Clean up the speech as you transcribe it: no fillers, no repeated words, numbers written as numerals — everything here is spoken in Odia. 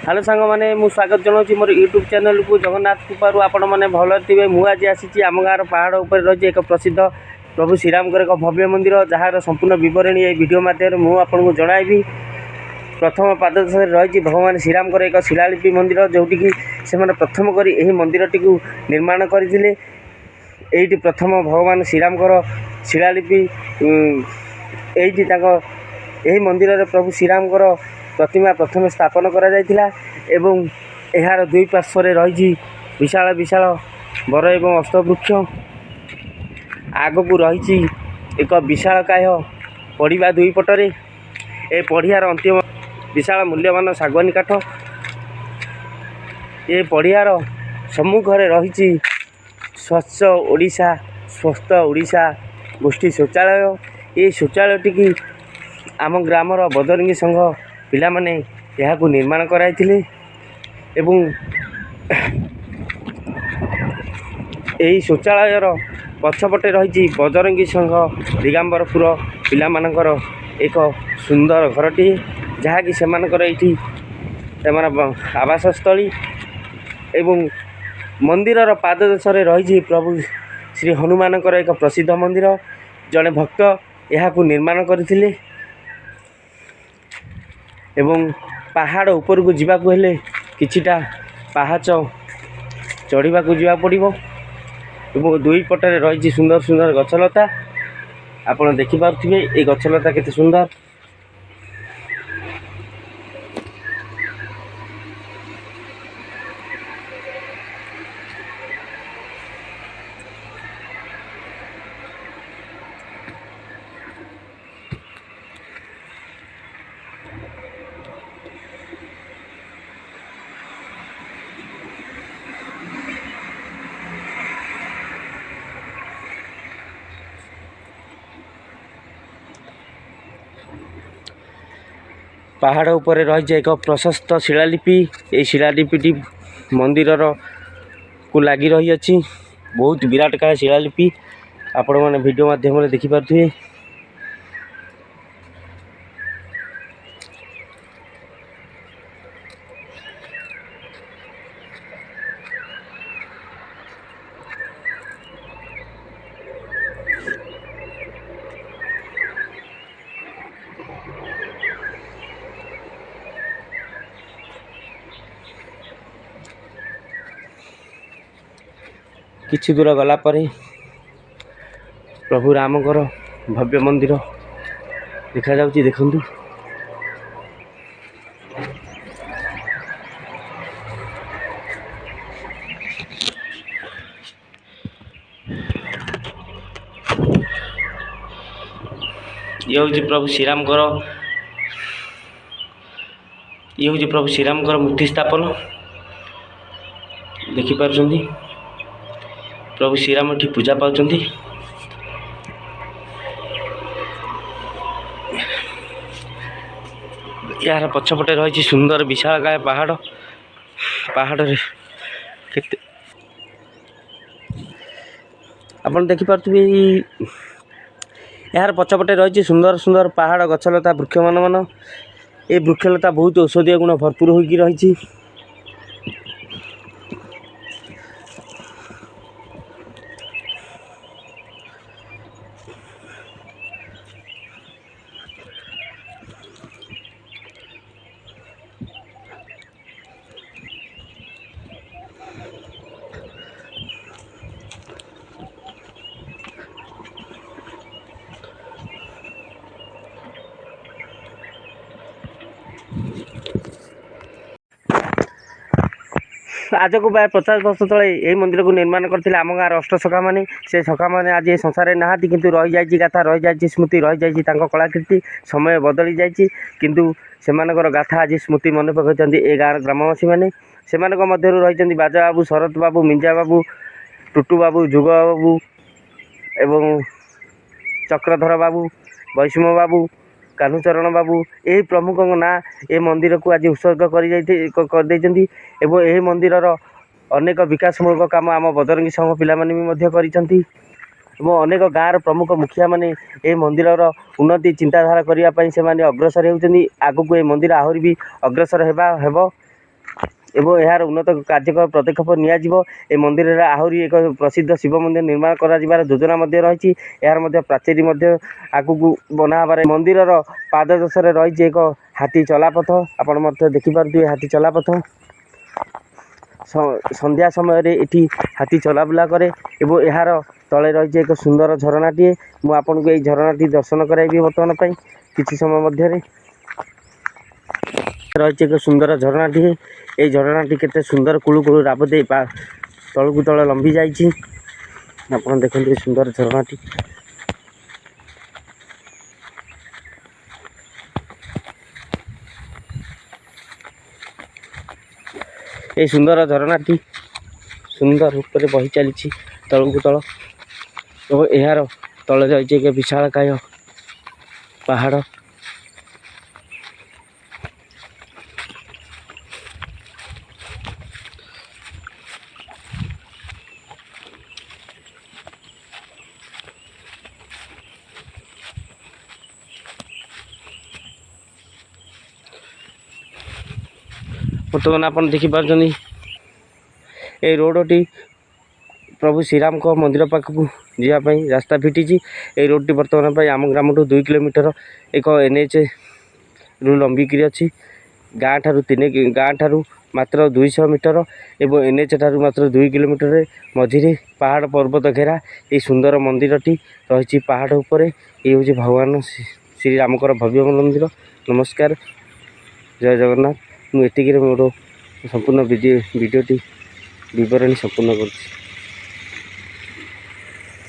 ହ୍ୟାଲୋ ସାଙ୍ଗମାନେ, ମୁଁ ସ୍ୱାଗତ ଜଣାଉଛି ମୋର ୟୁଟ୍ୟୁବ୍ ଚ୍ୟାନେଲକୁ। ଜଗନ୍ନାଥ କୃପାରୁ ଆପଣମାନେ ଭଲରେ ଥିବେ। ମୁଁ ଆଜି ଆସିଛି ଆମ ଗାଁର ପାହାଡ଼ ଉପରେ ରହିଛି ଏକ ପ୍ରସିଦ୍ଧ ପ୍ରଭୁ ଶ୍ରୀରାମଙ୍କର ଏକ ଭବ୍ୟ ମନ୍ଦିର, ଯାହାର ସମ୍ପୂର୍ଣ୍ଣ ବିବରଣୀ ଏହି ଭିଡ଼ିଓ ମାଧ୍ୟମରେ ମୁଁ ଆପଣଙ୍କୁ ଜଣାଇବି। ପ୍ରଥମ ପାଦଦେଶରେ ରହିଛି ଭଗବାନ ଶ୍ରୀରାମଙ୍କର ଏକ ଶିଳାଲିପି ମନ୍ଦିର, ଯେଉଁଠିକି ସେମାନେ ପ୍ରଥମ କରି ଏହି ମନ୍ଦିରଟିକୁ ନିର୍ମାଣ କରିଥିଲେ। ଏଇଠି ପ୍ରଥମ ଭଗବାନ ଶ୍ରୀରାମଙ୍କର ଶିଳାଲିପି, ଏଇଠି ତାଙ୍କ ଏହି ମନ୍ଦିରରେ ପ୍ରଭୁ ଶ୍ରୀରାମଙ୍କର ପ୍ରତିମା ପ୍ରଥମେ ସ୍ଥାପନ କରାଯାଇଥିଲା। ଏବଂ ଏହାର ଦୁଇ ପାର୍ଶ୍ୱରେ ରହିଛି ବିଶାଳ ବିଶାଳ ବର ଏବଂ ଅସ୍ତବୃକ୍ଷ। ଆଗକୁ ରହିଛି ଏକ ବିଶାଳକାୟ ପଡ଼ିବା। ଦୁଇ ପଟରେ ଏ ପଡ଼ିଆର ଅନ୍ତିମ ବିଶାଳ ମୂଲ୍ୟବାନ ଶାଗୁଆନୀ କାଠ। ଏ ପଡ଼ିଆର ସମ୍ମୁଖରେ ରହିଛି ସ୍ୱଚ୍ଛ ଓଡ଼ିଶା ସ୍ୱସ୍ଥ ଓଡ଼ିଶା ଗୋଷ୍ଠୀ ଶୌଚାଳୟ। ଏ ଶୌଚାଳୟଟିକି ଆମ ଗ୍ରାମର ବଜରଙ୍ଗୀ ସଂଘ ପିଲାମାନେ ଏହାକୁ ନିର୍ମାଣ କରାଇଥିଲେ। ଏବଂ ଏହି ଶୌଚାଳୟର ପଛପଟେ ରହିଛି ବଜରଙ୍ଗୀ ସଂଘ ଦିଗାମ୍ବରପୁର ପିଲାମାନଙ୍କର ଏକ ସୁନ୍ଦର ଘରଟିଏ, ଯାହାକି ସେମାନଙ୍କର ଏଇଠି ସେମାନେ ଆବାସସ୍ଥଳୀ। ଏବଂ ମନ୍ଦିରର ପାଦଦେଶରେ ରହିଛି ପ୍ରଭୁ ଶ୍ରୀ ହନୁମାନଙ୍କର ଏକ ପ୍ରସିଦ୍ଧ ମନ୍ଦିର। ଜଣେ ଭକ୍ତ ଏହାକୁ ନିର୍ମାଣ କରିଥିଲେ। ଏବଂ ପାହାଡ଼ ଉପରକୁ ଯିବାକୁ ହେଲେ କିଛିଟା ପାହାଚ ଚଢ଼ିବାକୁ ଯିବାକୁ ପଡ଼ିବ। ଏବଂ ଦୁଇ ପଟରେ ରହିଛି ସୁନ୍ଦର ସୁନ୍ଦର ଗଛଲତା। ଆପଣ ଦେଖିପାରୁଥିବେ ଏଇ ଗଛଲତା କେତେ ସୁନ୍ଦର। ପାହାଡ଼ ଉପରେ ରହିଛି ଏକ ପ୍ରଶସ୍ତ ଶିଳାଲିପି। ଏହି ଶିଳାଲିପିଟି ମନ୍ଦିରର କୁ ଲାଗି ରହିଅଛି। ବହୁତ ବିରାଟକାୟ ଶିଳାଲିପି, ଆପଣମାନେ ଭିଡ଼ିଓ ମାଧ୍ୟମରେ ଦେଖିପାରୁଥିବେ। କିଛି ଦୂର ଗଲା ପରେ ପ୍ରଭୁ ରାମଙ୍କର ଭବ୍ୟ ମନ୍ଦିର ଦେଖାଯାଉଛି, ଦେଖନ୍ତୁ। ଇଏ ହେଉଛି ପ୍ରଭୁ ଶ୍ରୀରାମଙ୍କର, ଇଏ ହେଉଛି ପ୍ରଭୁ ଶ୍ରୀରାମଙ୍କର ମୂର୍ତ୍ତି ସ୍ଥାପନ। ଦେଖିପାରୁଛନ୍ତି, ପ୍ରଭୁ ଶ୍ରୀରାମ ଏଠି ପୂଜା ପାଉଛନ୍ତି। ଏହାର ପଛପଟେ ରହିଛି ସୁନ୍ଦର ବିଶାଳକାୟ ପାହାଡ଼। ପାହାଡ଼ରେ କେତେ ଆପଣ ଦେଖିପାରୁଥିବେ, ଏହାର ପଛପଟେ ରହିଛି ସୁନ୍ଦର ସୁନ୍ଦର ପାହାଡ଼, ଗଛଲତା, ବୃକ୍ଷମାନ ମାନ। ଏ ବୃକ୍ଷଲତା ବହୁତ ଔଷଧୀୟ ଗୁଣ ଭରପୁର ହୋଇକି ରହିଛି। ଆଜକୁ ପ୍ରାୟ 50 ବର୍ଷ ତଳେ ଏହି ମନ୍ଦିରକୁ ନିର୍ମାଣ କରିଥିଲେ ଆମ ଗାଁର ଅଷ୍ଟସଖାମାନେ। ସେ ସଖାମାନେ ଆଜି ଏ ସଂସାରରେ ନାହାନ୍ତି, କିନ୍ତୁ ରହିଯାଇଛି ଗାଥା, ରହିଯାଇଛି ସ୍ମୃତି, ରହିଯାଇଛି ତାଙ୍କ କଳାକୀର୍ତ୍ତି। ସମୟ ବଦଳି ଯାଇଛି, କିନ୍ତୁ ସେମାନଙ୍କର ଗାଥା ଆଜି ସ୍ମୃତି ମନେ ପକାଇଛନ୍ତି ଏ ଗାଁର ଗ୍ରାମବାସୀମାନେ। ସେମାନଙ୍କ ମଧ୍ୟରୁ ରହିଛନ୍ତି ବାଜା ବାବୁ, ଶରତ ବାବୁ, ମିଞ୍ଜା ବାବୁ, ଟୁଟୁ ବାବୁ, ଯୁଗ ବାବୁ ଏବଂ ଚକ୍ରଧର ବାବୁ, ବୈଷ୍ମ ବାବୁ, କାହ୍ନୁଚରଣ ବାବୁ। ଏହି ପ୍ରମୁଖଙ୍କ ନାଁ ଏ ମନ୍ଦିରକୁ ଆଜି ଉତ୍ସର୍ଗ କରିଯାଇ କରିଦେଇଛନ୍ତି। ଏବଂ ଏହି ମନ୍ଦିରର ଅନେକ ବିକାଶମୂଳକ କାମ ଆମ ବଜରଙ୍ଗୀ ସଂଘ ପିଲାମାନେ ବି ମଧ୍ୟ କରିଛନ୍ତି। ଏବଂ ଅନେକ ଗାଁର ପ୍ରମୁଖ ମୁଖିଆମାନେ ଏହି ମନ୍ଦିରର ଉନ୍ନତି ଚିନ୍ତାଧାରା କରିବା ପାଇଁ ସେମାନେ ଅଗ୍ରସର ହେଉଛନ୍ତି। ଆଗକୁ ଏ ମନ୍ଦିର ଆହୁରି ବି ଅଗ୍ରସର ହେବା ହେବ। ଏବଂ ଏହାର ଉନ୍ନତ କାର୍ଯ୍ୟକ୍ରମ ପଦକ୍ଷେପ ନିଆଯିବ। ଏ ମନ୍ଦିରରେ ଆହୁରି ଏକ ପ୍ରସିଦ୍ଧ ଶିବ ମନ୍ଦିର ନିର୍ମାଣ କରାଯିବାର ଯୋଜନା ମଧ୍ୟ ରହିଛି। ଏହାର ମଧ୍ୟ ପ୍ରାଚେରୀ ମଧ୍ୟ ଆଗକୁ ବନା ହେବାରେ। ମନ୍ଦିରର ପାଦଦେଶରେ ରହିଛି ଏକ ହାତୀ ଚଲାପଥ। ଆପଣ ମଧ୍ୟ ଦେଖିପାରୁଥିବେ ହାତୀ ଚଲାପଥ। ସନ୍ଧ୍ୟା ସମୟରେ ଏଠି ହାତୀ ଚଲାବୁଲା କରେ ଏବଂ ଏହାର ତଳେ ରହିଛି ଏକ ସୁନ୍ଦର ଝରଣାଟିଏ। ମୁଁ ଆପଣଙ୍କୁ ଏଇ ଝରଣାଟି ଦର୍ଶନ କରାଇବି ବର୍ତ୍ତମାନ ପାଇଁ କିଛି ସମୟ ମଧ୍ୟରେ। ରହିଛି ଏକ ସୁନ୍ଦର ଝରଣାଟିଏ। ଏଇ ଝରଣାଟି କେତେ ସୁନ୍ଦର କୁଳୁ କୁଳୁ ରାବ ଦେଇ ତଳକୁ ତଳ ଲମ୍ବି ଯାଇଛି। ଆପଣ ଦେଖନ୍ତୁ ଏ ସୁନ୍ଦର ଝରଣାଟି। ଏଇ ସୁନ୍ଦର ଝରଣାଟି ସୁନ୍ଦର ରୂପରେ ବହି ଚାଲିଛି ତଳକୁ ତଳ ଏବଂ ଏହାର ତଳେ ରହିଛି ଏକ ବିଶାଳକାୟ ପାହାଡ଼। ବର୍ତ୍ତମାନ ଆପଣ ଦେଖିପାରୁଛନ୍ତି ଏଇ ରୋଡ଼ଟି ପ୍ରଭୁ ଶ୍ରୀରାମଙ୍କ ମନ୍ଦିର ପାଖକୁ ଯିବା ପାଇଁ ରାସ୍ତା ଫିଟିଛି। ଏଇ ରୋଡ଼ଟି ବର୍ତ୍ତମାନ ପାଇଁ ଆମ ଗ୍ରାମଠୁ 2 କିଲୋମିଟର ଏକ ଏନ୍ ଏଚ୍ ରୁ ଲମ୍ବିକିରି ଅଛି। ଗାଁ ଠାରୁ ତିନି ଗାଁ ଠାରୁ ମାତ୍ର 200 ମିଟର ଏବଂ ଏନ୍ ଏଚ୍ ଠାରୁ ମାତ୍ର 2 କିଲୋମିଟରରେ ମଝିରେ ପାହାଡ଼ ପର୍ବତ ଘେରା ଏଇ ସୁନ୍ଦର ମନ୍ଦିରଟି ରହିଛି ପାହାଡ଼ ଉପରେ। ଇଏ ହେଉଛି ଭଗବାନ ଶ୍ରୀରାମଙ୍କର ଭବ୍ୟ ମନ୍ଦିର। ନମସ୍କାର, ଜୟ ଜଗନ୍ନାଥ। ମୁଁ ଏତିକିରେ ମୋର ସମ୍ପୂର୍ଣ୍ଣ ଭିଡ଼ିଓଟି ବିବରଣୀ ସମ୍ପୂର୍ଣ୍ଣ କରୁଛି।